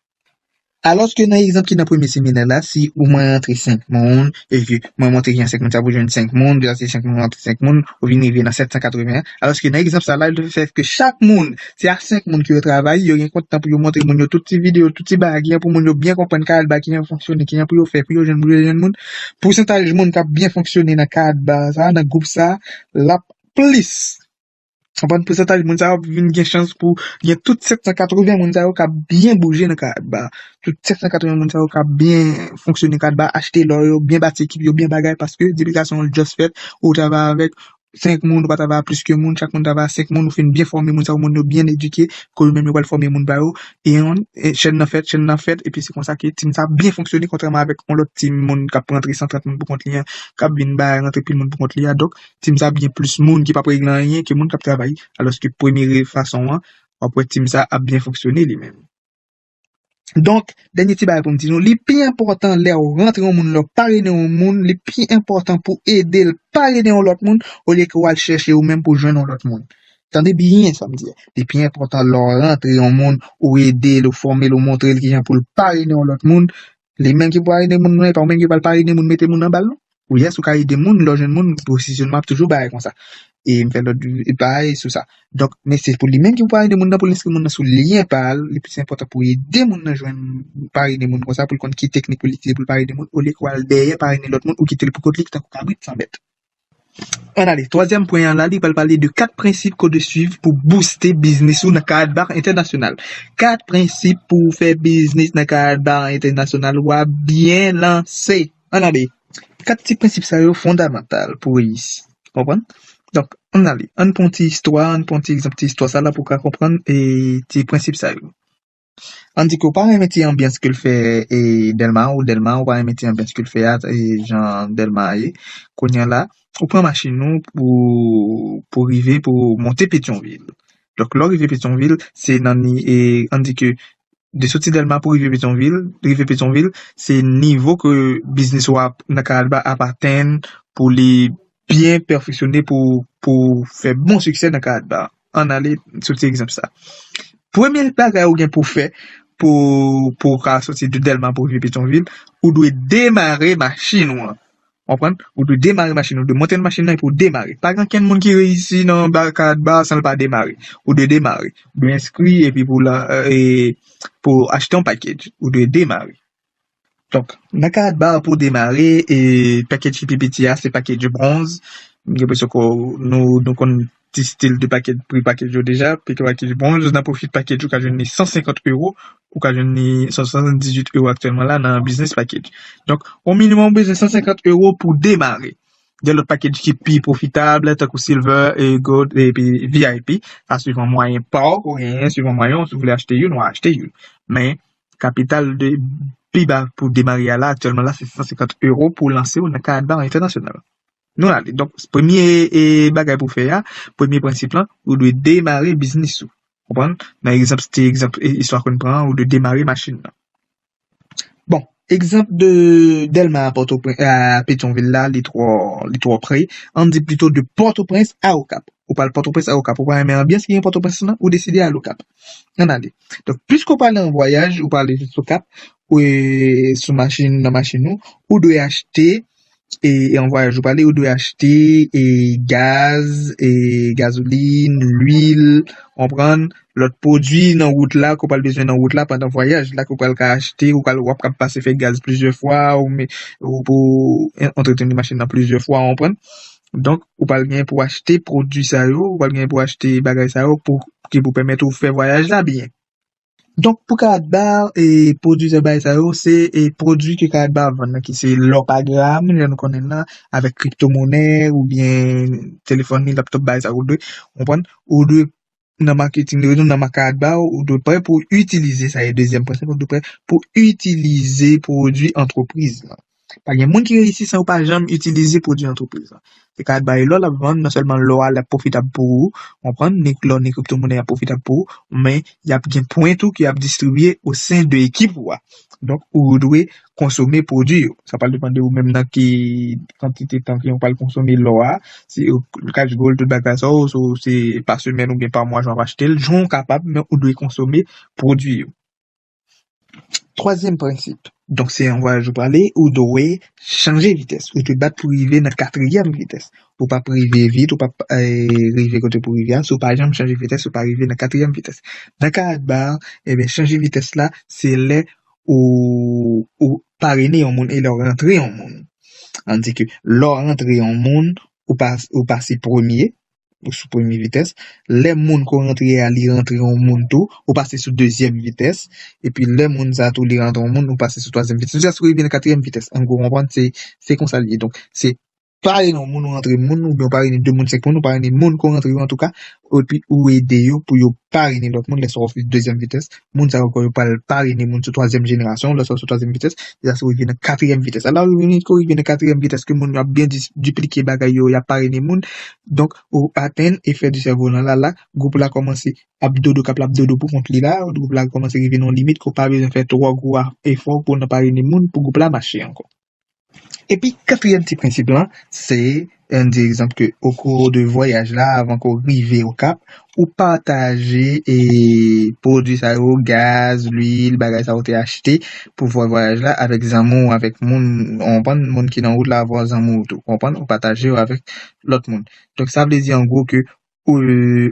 Alòske nan egzanp ki nan premye seminè la, si ou mwen rantre senk moun, e ke mwen montre gen senk moun, sa pou jwenn senk moun, deja se senk moun rantre senk moun, ou vin rive nan sèt san katreven. Alòske nan egzanp sa la, le fèt ke chak moun, se a senk moun ke yo travay, yo gen kont tan pou yo montre moun yo tout ti videyo, tout ti bagay, pou moun yo byen konprann Karatbar, kijan fonksyone, kijan pou yo fè, pou yo jwenn, pou yo jwenn moun. Pousantaj moun k ap byen fonksyone nan Karatbar sa, nan gwoup sa, l ap plis. Konprann? Pousantaj moun sa yo vin gen chans pou gen tout sèt san katreven moun sa yo k ap byen bouje nan Karatbar. Tout sèt san katreven moun sa yo k ap byen fonksyone Karatbar, achte lò yo, byen bati ekip yo, byen bagay, paske diplikasyon an just fèt, ou travay avèk senk moun, ou pa travay a plis ke moun, chak moun travay a senk moun, ou fin byen fòme moun sa yo, moun yo byen edike, ke yo menm yo pral fòme moun pa yo, e yon, e chèn nan fèt, chèn nan fèt, epi se konsa ke team sa ap byen fonksyone, kontrèman avèk yon lòt team moun k ap rantre san trant moun pou kont li an, k ap vin bay rantre pil moun pou kont li a. Donk, team sa ap gen plis moun ki p ap regle anyen ke moun k ap travay. Alòske premye fason an, w ap wè team sa ap byen fonksyone li menm. Donk, dènye ti bagay pou m di nou, li pi enpòtan lè w rantre yon moun, lè w parene yon moun, li pi enpòtan pou ede l parene yon lòt moun, olye ke w al chèche ou menm pou jwenn yon lòt moun. Tande byen sa m di a. Li pi enpòtan lè w rantre yon moun, ou ede l, ou fòme l, ou montre l kijan pou l parene yon lòt moun. Li menm ki pou parene moun nan, e pa ou menm ki pral parene moun, mete moun anba l non. Ou yes, ou ka ede moun, lè w jwenn moun, pwosesyon ap toujou bagay konsa. E m fè lòt bagay sou sa. Donk, men se pou li menm ki pou parene moun nan, pou l enskri moun nan sou lyen pa l, li plis enpòtan pou ede moun nan jwenn parene moun konsa, pou l konn ki teknik pou l itilize pou l parene moun, olye ke w al dèyè parene lòt moun, ou kite l pou kont li, tankou kabrit san mèt. Ann ale, twazyèm pwen an la, li pral pale de kat prensip ke w dwe swiv pou booste biznis ou nan Karatbar entènasyonal. Kat prensip pou w fè biznis nan Karatbar entènasyonal, w ap byen lanse. Ann ale. Kat ti prensip sa yo fondamantal pou reyisi. Konprann? Donk, ann ale. Ann pran ti istwa, ann pran ti egzanp ti istwa sa la pou w ka konprann e ti prensip sa yo. Ann di ke w pa renmen ti anbyans ke l fè e Dèlma, ou Dèlma, ou pa renmen ti anbyans ke l fè a, e jan Dèlma ye. Kounye a la, ou pran machin ou pou, pou rive, pou monte Petyonvil. Donk, lè w rive Petyonvil, se nan ni, e, ann di ke de soti Dèlma pou rive Petyonvil, rive Petyonvil, se nivo ke biznis ou ap, nan Karatbar ap atenn pou li byen pèfeksyone pou, pou fè bon siksè nan Karatbar. Ann ale sou ti egzanp sa. Premye bagay ou gen pou fè pou, pou w ka soti de Dèlma pou rive Petyonvil, ou dwe demare machin ou an. Konprann? Ou dwe demare machin, ou dwe monte nan machin nan epi w demare. Pa gen okenn moun ki reyisi nan ba Karatbar san l pa demare. Ou dwe demare. Ou dwe enskri epi pou la, e, pou achte yon package. Ou dwe demare. Donk, nan Karatbar pou demare, e, package ki pi piti a, se package bronz. M gen enpresyon ke nou, nou konn ti stil de package, pri package yo deja, pri package bronz, nan profit package ou ka jwenn li san senkant euro, ou ka jwenn li san swasanndizuit euro aktyèlman la nan business package. Donk, o minimòm ou bezwen san senkant euro pou demare. Gen lòt package ki pi pwofitab, tankou silver, e gold, epi V I P. Sa swivan mwayen pa w, ou genyen, swivan mwayen w, si w vle achte youn, w a achte youn. Men, kapital de pi ba pou demare a la, aktyèlman la, se san senkant euro pou lanse w nan Kaadbar entènasyonal. Nou ale. Donk, premye e, bagay pou fè a, premye prensip lan, ou dwe demare biznis ou. Konprann? Nan egzanp, se te egzanp e, istwa ke n pran an, ou dwe demare machin nan. Bon, egzanp de Dèlma a Pòtoprens, a Petyonvil la, li twò, li twò pre. Ann di plito de Pòtoprens a Okap. Ou pral Pòtoprens a Okap. Ou pa renmen anbyans ki gen Pòtoprens lan, ou deside al Okap. Ann ale. Donk, piske w prale an vwayaj, ou prale jis Okap, ou, e, sou machin, nan machin ou, ou dwe achte, e, e an vwayaj ou prale, ou dwe achte, e, gaz, e, gazolin, lwil, konprann, lòt pwodui nan wout la, ke w pral bezwen nan wout la pandan vwayaj la, ke w pral ka achte, ou pral, w ap kab pase fè gaz plizyè fwa, ou, ou pou an-, antreteni machin nan plizyè fwa, ou konprann? Donk, ou pral gen pou achte pwodui sa yo, ou pral gen pou achte bagay sa yo pou, ki pou pèmèt ou fè vwayaj la byen. Donk, pou Kaadbar, e, pwodui sa, bagay sa yo, se, e, pwodui ke Kaadbar vann nan, ki se lò pa gram, jan nou konnen l la, avèk kriptomonè, oubyen telefòn li, laptop, bagay sa yo, ou dwe, ou konprann, ou dwe, nan maketing li, nan Kaadbar, ou dwe prè pou itilize, sa e dezyèm prensip, ou dwe prè pou itilize pwodui antrepriz lan. Pa gen moun ki reyisi san yo pa janm itilize pwodui antrepriz lan. Se Kaadbar e lò l ap vann, non sèlman lò a l ap pwofitab pou ou, konprann, ni lò ni kriptomonè ap pwofitab pou ou, men y ap gen pwen tou ke y ap distribye o sen de ekip ou a. Donk, ou dwe konsome pwodui yo. Sa pral depann de ou menm nan ki kantite tan ke w pral konsome lò a. Si ou cash gold, tout bagay sa yo, so, se pa semèn oubyen pa mwa jan w ap achte l, jan w kapab, men ou dwe konsome pwodui yo. Twazyèm prensip. Donk, se yon vwayaj ou prale, ou dwe chanje vitès. Ou dwe bat pou rive nan katriyèm vitès. Ou p ap rive vit, ou p ap, eh, rive kote pou rive a. Si w pa janm chanje vitès, ou pa rive nan katriyèm vitès. Nan Kaadbar, ebyen, chanje vitès la, se lè ou, ou parene yon moun e lè w rantre yon moun. Ann di ke lè w rantre yon moun, ou pa, ou pase premye, ou sou premye vitès. Lè moun ke w rantre a, li rantre yon moun tou, ou pase sou dezyèm vitès. Epi lè moun sa tou, li rantre yon moun, ou pase sou twazyèm vitès. Jiskaske w rive nan katriyèm vitès. An gwo, konprann, se, se konsa l ye. Donk, se parene yon moun, ou rantre moun, oubyen ou parene de moun, senk moun, ou parene moun ke w rantre yo, antouka, epi ou ede yo pou yo parene lòt moun, lè sa w fè dezyèm vitès. Moun sa yo ankò yo pral parene moun sou twazyèm jenerasyon, lè sa w sou twazyèm vitès, jiskaske w rive nan katriyèm vitès. Alò, rive, rive nan katriyèm vitès, ke moun yo ap byen dis-, diplike bagay yo, y ap parene moun. Donk, ou atenn efè de sèvolan la, la, gwoup la kòmanse ap dodo, k ap, l ap dodo pou kont li la, gwoup la kòmanse rive nan yon limit ke w pa bezwen fè twò gwo a-, efò pou w nan parene moun, pou gwoup la mache ankò. Epi, katriyèm ti prensip lan, se, ann di egzanp ke o kou de vwayaj la, avan ke w rive Okap, ou pataje, e, pwodui sa yo, gaz, lwil, bagay sa yo te achte pou fè vwayaj la avèk zanmi w, avèk moun, ou konprann, moun ki nan wout la, avè zanmi w tou, konprann, ou pataje yo avèk lòt moun. Donk, sa vle di, an gwo, ke ou,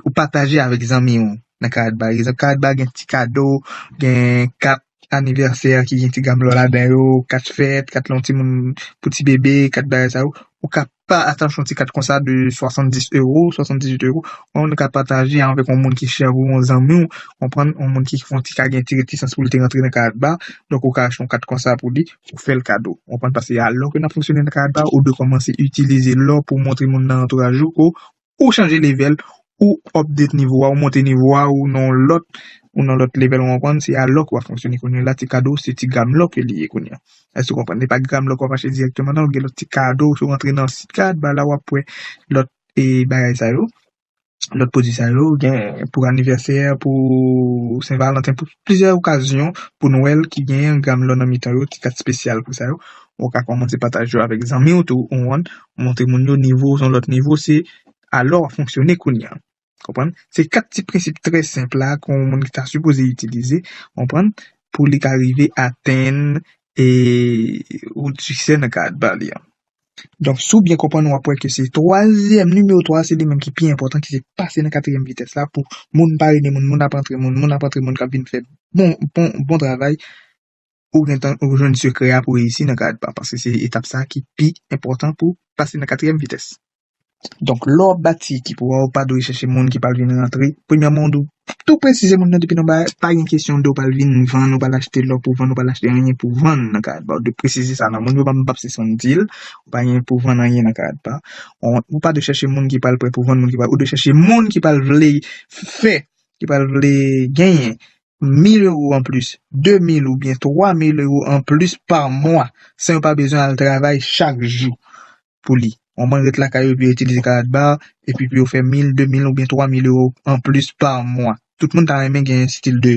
ou pataje avèk zanmi w nan Kaadbar. Egzanp, Kaadbar gen ti kado, gen kat anivèsè ki gen ti gam lò ladan yo, kat fèt, kat lè yon timoun pou ti bebe, kat bagay sa yo. Ou ka pa atache yon ti kat konsa de swasanndis euro, swasanndizuit euro, ou ka pataje avèk yon moun ki chè pou yon zanmi w, konprann, yon moun ki fè yon ti ka gen ti retisans pou li te rantre nan Kaadbar, donk ou ka achte yon kat konsa pou li, ou fè l kado. Konprann, paske alò ke n ap fonksyone nan Kaadbar, ou dwe kòmanse itilize lò pou montre moun nan antouraj ou ke ou chanje level, ou update nivo a, ou monte nivo a, ou nan lòt, ou nan lòt level, ou konprann, se alò ke w ap fonksyone kounye a la, ti kado, se ti gam lò ke li ye kounye a. Èske w konprann? Se pa gam lò ke w ap achte dirèkteman, non, gen lòt ti kado, si w rantre nan sit Kaadbar la, w ap wè lòt, e, bagay sa yo, lòt pwodui sa yo, gen pou anivèsè, pou Sen Valanten, pou plizyè okazyon, pou Nwèl, ki gen gam lò nan mitan yo, ti kat espesyal pou sa yo. Ou ka kòmanse pataje yo avèk zanmi w tou, ou konprann, montre moun yo nivo, se yon lòt nivo, se alò w ap fonksyone kounye a. Konprann? Se kat ti prensip trè senp la ke yon moun ki ta sipoze itilize, konprann, pou li ka rive atenn e wout siksè nan Kaadbar li an. Donk, si w byen konprann, w ap wè ke se twazyèm, nimewo twa, se li menm ki pi enpòtan, ki se pase nan katriyèm vitès la pou moun parene moun, moun ap antre moun, moun ap antre moun k ap vin fè bon, bon, bon travay. Ou gentan, ou jwenn sekrè a pou reyisi nan Kaadbar, paske se etap sa ki pi enpòtan pou pase nan katriyèm vitès. Donk, lè w ap bati ekip ou a, ou pa dwe chèche moun ki pral vin rantre. Premyèman, ou dwe tou presize moun nan depi nan bagay, pa gen kesyon de w pral vin vann, ou pral achte lò pou vann, ou pral achte anyen pou vann nan Karatbar. Ou dwe presize sa nan moun yo, pa m p ap sispann di l, ou pa gen pou vann anyen nan Karatbar. Ou pa dwe chèche moun ki pral prè pou vann, moun ki pral, ou dwe chèche moun ki pral vle fè, ki pral vle genyen mil euro anplis, de mil oubyen twa mil euro anplis pa mwa, san yo pa bezwen al travay chak jou pou li. Ou konprann, ret lakay yo, epi yo itilize Karatbar, epi pou yo fè mil, de mil oubyen twa mil euro anplis pa mwa. Tout moun ta renmen gen stil de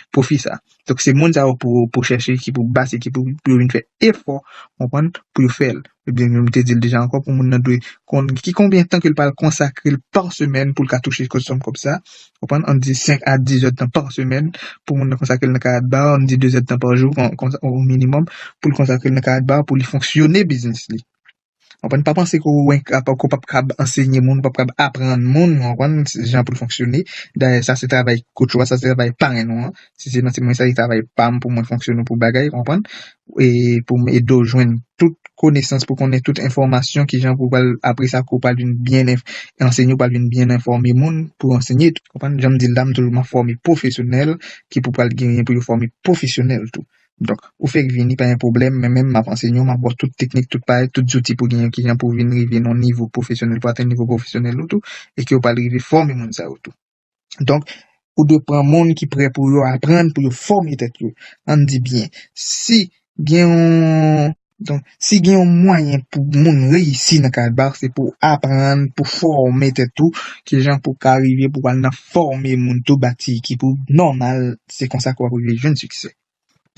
pwofi sa. Donk, se moun sa yo pou, pou chèche, ki pou base, ki pou, pou yo vin fè efò, ou konprann, pou yo fè l. Ebyen, m te di l deja ankò, pou moun nan dwe konn ki konbyen tan ke l pral konsakre l pa semèn pou l ka touche sòm kòb sa. Ou konprann, ant di senk a diz èdtan pa semèn, pou moun nan konsakre l nan Karatbar, ant di de èdtan pa jou, kon, kon, o minimòm, pou l konsakre l nan Karatbar, pou li fonksyone biznis li. Ou konprann, pa panse ke w enk-, ap-, ke w p ap kab ansenye moun, w p ap kab aprann moun, ou konprann, jan pou l fonksyone. Dayè, sa se travay coach ou a, sa se travay parenn ou an. Si se nan se mwen, sa se travay pa m pou mwen fonksyone pou bagay, ou konprann. E pou m ede w jwenn tout konesans, pou konnen tout enfòmasyon, kijan pou w pral, apre sa, ke w pral vin byen enf-, ansenye, w pral vin byen enfòme moun, pou ansenye tou, konprann? Jan m di l la, m toujou m ap fòme pwofesyonèl, ki pou pral genyen pou yo fòme pwofesyonèl tou. Donk, ou fèk vini, pa gen pwoblèm, men menm m ap ansenye w, m ap ba w tout teknik, tout bagay, tout zouti pou genyen, kijan pou w vin rive nan nivo pwofesyonèl, pou atenn nivo pwofesyonèl ou tou, e ke w pral rive fòme moun sa yo tou. Donk, ou dwe pran moun ki prè pou yo aprann, pou yo fòme tèt yo. Ann di byen, si gen yon, donk, si gen yon mwayen pou moun reyisi nan Karatbar, se pou aprann, pou fòme tèt ou, kijan pou ka rive, pou al nan fòme moun tou, bati ekip ou nòmal, se konsa ke w ap rive jwenn siksè.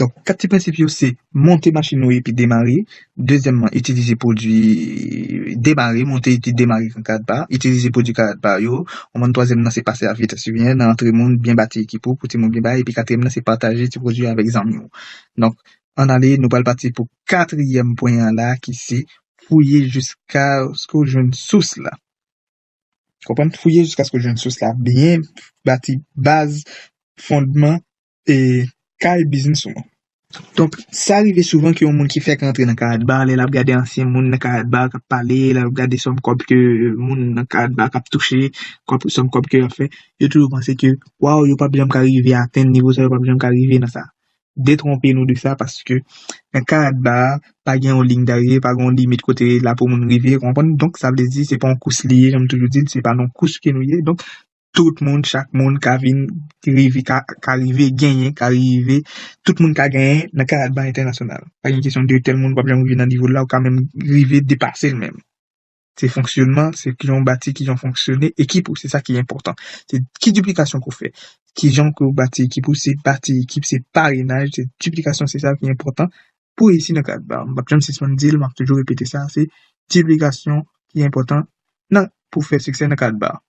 Donk, kat ti prensip yo se monte machin ou epi demare. Dezyèmman, itilize pwodui demare, monte epi demare nan Karatbar. Itilize pwodu Karatbar yo. Ou konprann, twazyèm nan se pase a vitès yo byen, nan antre moun, byen bati ekip ou, pou timoun byen bay. Epi katriyèm nan se pataje ti pwodui avèk zanmi w. Donk, ann ale, nou pral pati pou katriyèm pwen an la, ki se fouye jiskaske w jwenn sous la. Konprann? Fouye jiskaske w jwenn sous la byen, bati baz, fondman, e, kay biznis ou an. Donk, sa rive souvan ke yon moun ki fèk rantre nan Karatbar, lè l ap gade ansyen moun nan Karatbar k ap pale, lè l ap gade sòm kòb ke moun nan Karatbar k ap touche, kòb, sòm kòb ke y ap fè, yo toujou panse ke, waw, yo p ap janm ka rive atenn nivo sa, yo p ap janm ka rive nan sa. Detwonpe nou de sa, paske nan Karatbar, pa gen yon liy darive, pa gen yon limit kote la pou moun rive, konprann? Donk, sa vle di, se pa yon kous li ye, jan m toujou di l, se pa nan yon kous ke nou ye. Donk, tout moun, chak moun ka vin rive, ka, ka rive genyen, ka rive, tout moun ka genyen nan Karatbar entènasyonal. Pa gen kesyon de tèl moun p ap janm rive nan nivo l la, ou ka menm rive depase l menm. Se fonksyonman, se kijan w bati, kijan w fonksyone ekip ou, se sa ki enpòtan. Se ki diplikasyon ke w fè. Kijan ke w bati ekip ou, se bati ekip, se parenaj, se diplikasyon, se sa ki enpòtan. Pou reyisi nan Karatbar, m p ap janm sispann di l, m ap toujou repete sa, se diplikasyon ki enpòtan nan, pou fè siksè nan Karatbar.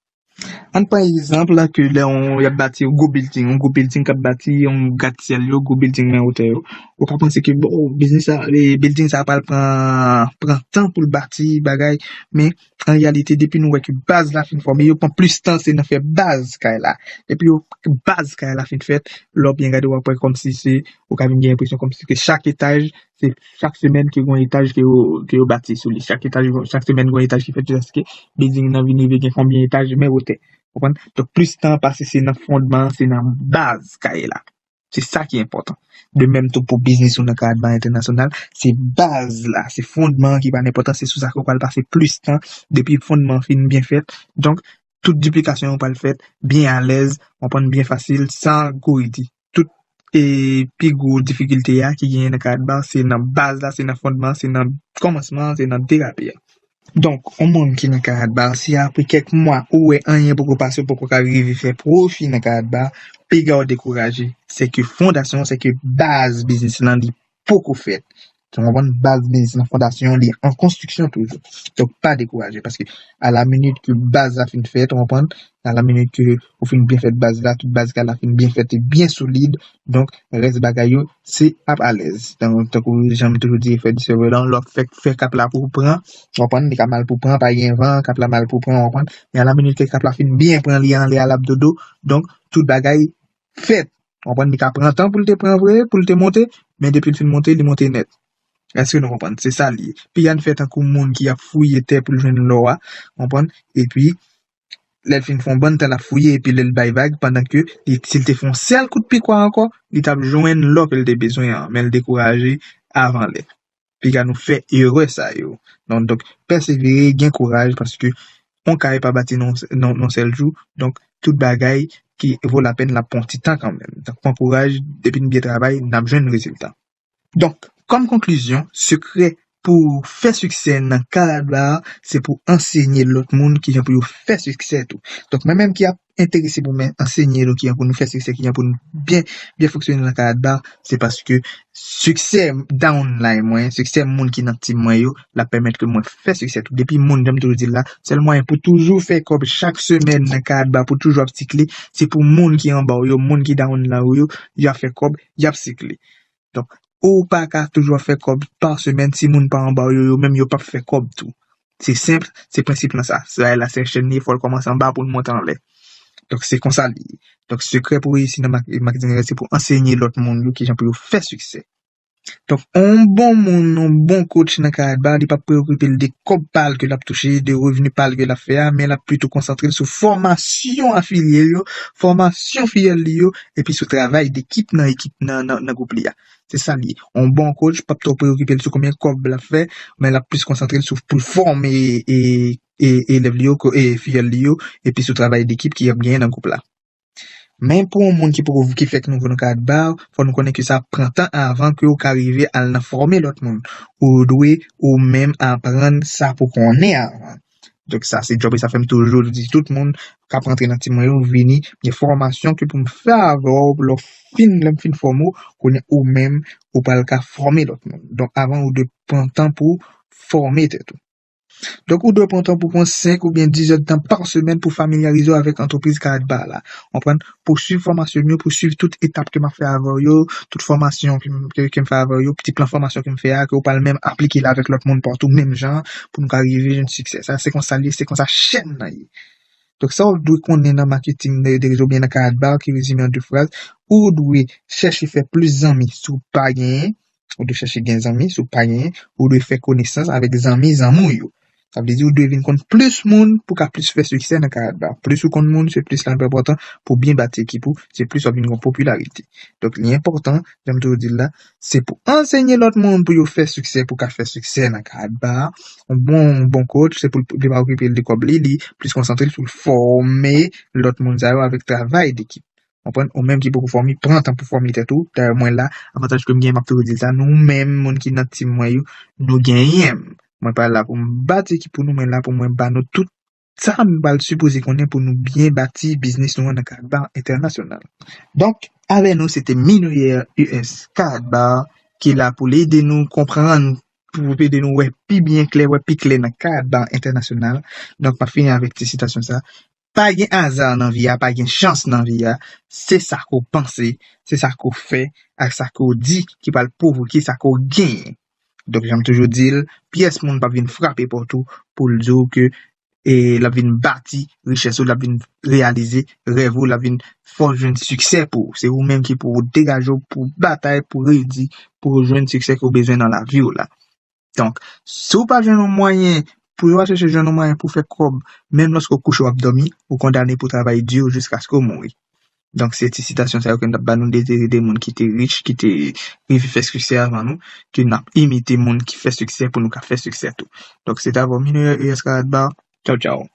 Ann pran egzanp la ke lè yon, y ap bati yon gwo bilding, yon gwo bilding k ap bati, yon gratsyèl yo, gwo bilding nan wotè yo. Ou ka panse ke, bon, biznis sa, e, bilding sa pral pran, pran tan pou l bati, bagay, men an reyalite, depi nou wè ke baz la fin fòme, yo pran plis tan, se nan fè baz kay la. Depi yo, baz kay la fin fèt, lè w byen gade, w ap wè kòmsi se, ou ka vin gen enpresyon kòmsi ke chak etaj, se chak semèn ke gen yon etaj ke yo, ke yo bati sou li. Chak etaj, chak semèn gen yon etaj ki fèt jiskaske bilding nan vin rive gen konbyen etaj, men wotè. Konprann? Donk, plis tan pase se nan fondman an, se nan baz kay la. Se sa ki enpòtan. De menm tou pou biznis ou nan Karatbar entènasyonal, se baz la, se fondman an ki pa enpòtan, se sou sa ke w pral pase plis tan. Depi fondman an fin byen fèt, donk, tout diplikasyon yo pral fèt byen alèz, w konprann, byen fasil, san gwo redi. Tout, e, pi gwo difikilte a ki genyen nan Karatbar, se nan baz la, se nan fondman an, se nan kòmansman an, se nan derape a. Donk, yon moun ki nan Karatbar, si apre kèk mwa ou wè anyen poko pase, ou poko ka rive fè pwofi nan Karatbar, piga w dekouraje. Se ke fondasyon, se ke baz biznis lan li poko fèt. Ou konprann? Baz biznis lan, fondasyon, li an konstriksyon toujou. Donk, pa dekouraje, paske a la minit ke baz la fin fèt, ou konprann? A la minit ke ou fin byen fèt baz la, tout baz kay la fin byen fèt e byen solid. Donk, rès bagay yo, se ap alèz. Tan-, tankou jan m toujou di, efè di sèvolan, lè w fè, fè kap la pou pran, w konprann, li ka mal pou pran, pa gen van, kap la mal pou pran, w konprann. Men a la minit ke kap la fin byen pran, li anlè a l ap dodo. Donk, tout bagay fèt. W konprann, li ka pran tan pou l te pran vre, pou l te monte, men depi l fin monte, li monte nèt. Èske nou konprann? Se sa l ye. Piga n fè tankou moun ki ap fouye tè pou l jwenn lò a, konprann? Epi, lè l fin fè yon bann tan l ap fouye, epi lè l bay vag, pandan ke li, si l te fè yon sèl kout pikwa ankò, li t ap jwenn lò ke l te bezwen an, men l dekouraje avan lè. Piga nou fè erè sa yo. Non, donk, pèsevere, gen kouraj, paske yon kay pa bati nan, nan, nan sèl jou. Donk, tout bagay ki vo lapèn, l ap pran ti tan kanmenm. Donk, pran kouraj, depi n byen travay, n ap jwenn rezilta. Donk, kòm konklizyon, sekrè pou fè siksè nan Karat Bar, se pou ansenye lòt moun kijan pou yo fè siksè tou. Donk, mwen menm ki ap enterese pou mwen ansenye nou kijan pou nou fè siksè, kijan pou nou byen, byen fonksyone nan Karat Bar, se paske siksè downline mwen, siksè moun ki nan team mwen yo, l ap pèmèt ke mwen fè siksè tou. Depi moun, jan m toujou di l la, sèl mwayen pou toujou fè kòb chak semèn nan Karat Bar, pou toujou ap sikle, se pou moun ki anba w yo, moun ki downline ou yo, y ap fè kòb, y ap sikle. Donk, ou pa ka toujou ap fè kòb pa semèn si moun pa anba w yo, yo menm yo p ap fè kòb tou. Se senp, se prensip lan sa. Sa la se chèn li, fò l kòmanse anba pou l monte anlè. Donk, se konsa li ye. Donk, sekrè pou reyisi nan mak-, marketing, se pou ansenye lòt moun yo kijan pou yo fè siksè. Donk, yon bon moun, yon bon coach nan Karat Bar, li p ap preokipe l de kòb pa l ke l ap touche, de revni pa l ke l ap fè a, men l ap pito konsantre l sou fòmasyon afilye yo, fòmasyon fiyèl li yo, epi sou travay dekip nan ekip nan, nan, nan gwoup li a. Se sa l ye. Yon bon coach p ap twò preokipe l sou konbyen kòb l ap fè, men l ap plis konsantre l sou pou l fòme e, e, elèv li yo, ko-, e fiyèl li yo, epi sou travay dekip ki ap genyen nan gwoup la. Men pou yon moun ki poko, ki fèk nouvo nan Karat Bar, fò nou konnen ke sa ap pran tan avan ke w ka rive al nan fòme lòt moun. Ou dwe ou menm aprann sa pou konnen avan. Donk, sa se djòb, e sa fè m toujou di tout moun k ap rantre nan team mwen yo, vini, gen fòmasyon ke pou m fè avè w, lè w fin, lè m fin fòme w, konnen ou menm, ou pral ka fòme lòt moun. Donk, avan, ou dwe pran tan pou fòme tèt ou. Donk, ou dwe pran tan pou pran senk oubyen diz èdtan pa semèn pou familyarize w avèk antrepriz Karat Bar la. Konprann? Pou swiv fòmasyon m yo, pou swiv tout etap ke m ap fè avè w yo, tout fòmasyon ke m, ke, ke m fè avè w yo, ti plan fòmasyon ke m fè a, ke w pral menm aplike l avèk lòt moun patou, menm jan, pou nou ka rive jwenn siksè. Sa, se konsa l ye, se konsa chèn nan ye. Donk, sa w dwe konnen nan maketing de, de rezo oubyen nan Karat Bar, ki rezime an de fraz, ou dwe chèche fè plis zanmi si w pa genyen, ou dwe chèche gen zanmi, si w pa genyen, ou dwe fè konesans avèk zanmi zanmi w yo. Sa vle di ou dwe vin konn plis moun pou ka plis fè siksè nan Karat Bar. Plis ou konn moun, se plis l ap enpòtan pou byen bati ekip ou, se plis w ap vin gen popilarite. Donk, li enpòtan, jan m toujou di l la, se pou ansenye lòt moun pou yo fè siksè, pou ka fè siksè nan Karat Bar. Yon bon, bon coach, se pou l, li pa okipe l de kòb li, li plis konsantre l sou l fòme lòt moun sa yo avèk travay dekip. Konprann? Ou menm ki poko fòme, pran tan pou fòme tèt ou. Dayè, mwen la, avantaj ke m gen, m ap toujou di l sa, nou menm, moun ki nan team mwen yo, nou genyen m. Mwen pa la pou m bati ekip pou nou, mwen la pou mwen ba nou tout sa m pral sipoze konnen pou nou byen bati biznis nou an nan Karat Bar entènasyonal. Donk, avè nou, se te Minoyè U S Karat Bar ki la pou l ede nou konprann, pou ede nou wè pi byen klè, wè pi klè nan Karat Bar entènasyonal. Donk, m ap fini avèk ti sitasyon sa. Pa gen aza nan vi a, pa gen chans nan vi a. Se sa ke w panse, se sa ke w fè, ak sa ke w di ki pral pwovoke sa ke w genyen. Donk, jan m toujou di l, pyès moun p ap vin frape pòt ou pou l di w ke, e, l ap vin bati richès ou, l ap vin reyalize rèv ou, l ap vin fè w jwenn siksè pou ou. Se ou menm ki pou w degaje w, pou w batay, pou w redi, pou w jwenn siksè ke w bezwen nan lavi w la. Donk, si w pa jwenn yon mwayen, pou yo pa chèche jwenn yon mwayen pou fè kòb, menm lòske w kouche w ap dòmi, ou kondane pou travay di jiskaske w mouri. Donk, se ti sitasyon sa yo ke n t ap ba nou de, de, de moun ki te rich, ki te rive fè siksè avan nou, ke n ap imite moun ki fè siksè pou nou ka fè siksè tou. Donk, se t avè w Minoyè U S Karat Bar. Tchaw, tchaw.